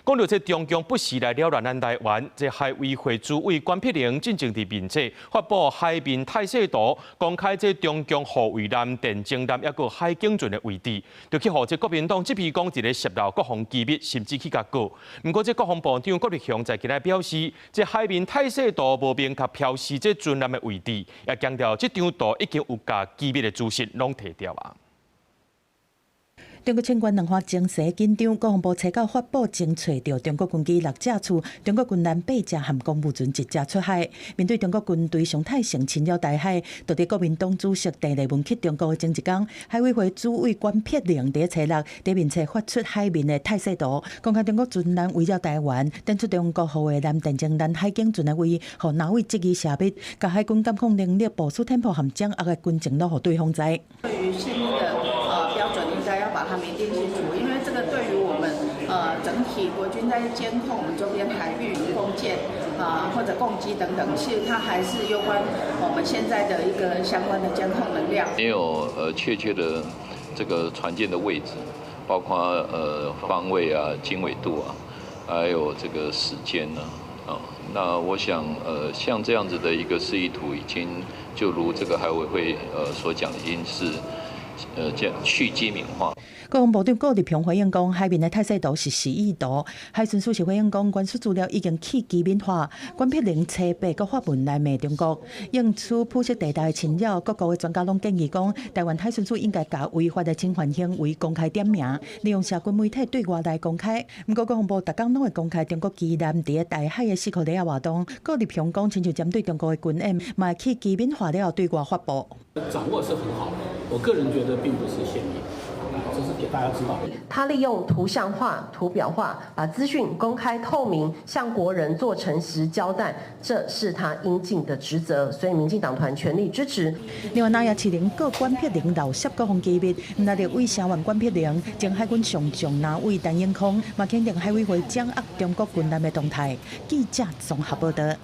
講著這中共不時來擾亂咱台灣，這海委會主委關碧玲進前佇面冊發布海面態勢圖，公開這中共護衛艦、電偵艦抑閣海警船的位置，就去予這國民黨質疑講一個洩露國防機密，甚至去共告。毋過這國防部長郭立雄在今日表示，這海面態勢圖無明確標示這船艦的位置，也強調這張圖已經有共機密的資訊攏提掉啊。中國清關兩岸情勢緊張，國防部初九發布偵測著中國軍機六架次，中國軍艦八隻和公務船一隻出海。面對中國軍隊常態性侵擾台海，就佇國民黨主席鄭麗文去中國的前一工，海委會主委關碧玲佇初六佇面冊發出海面的態勢圖，公開中國船艦圍繞台灣，展出中國護衛艦、電偵艦、海警船的位，予藍委質疑洩密，共海軍監控能力、部署店鋪和掌握的軍情攏予對方知。對於洩密的標準，應該要把它明定清楚，因為這個對於我們整體國軍在監控我們周邊海域共艦啊或者共機等等，其實它還是攸關我們現在的一個相關的監控能量。沒有確切的這個船艦的位置，包括方位啊、經緯度啊，還有這個時間呢啊。那我想像這樣子的一個示意圖，已經就如這個海委會所講，已經是這樣去機敏化。國防部長郭立雄回應講，海面的態勢圖是示意圖。海巡署是回應講，原始資料已經去機敏化。關碧玲初八閣發文來罵中國，應處灰色地帶侵擾，各國的專家攏建議講，台灣海巡署應該共違法的侵犯行為公開點名，利用社群媒體對外來公開。毋過國防部逐工攏會公開中國機艦佇台海的四箍里仔活動。郭立雄講，親像針對中國的軍演，嘛會去機敏化了後對外發布。掌握是很好的，我個人覺得並不是洩密，這是給大家知道。他利用圖像化、圖表化，把資訊公開透明，向國人做誠實交代，這是他應盡的職責，所以民進黨團全力支持。另外，南亞市林告關碧玲漏洩國防機密，毋但立委聲援關碧玲，前海軍上將藍委陳永康嘛肯定海委會掌握中國軍艦的動態。記者綜合報道。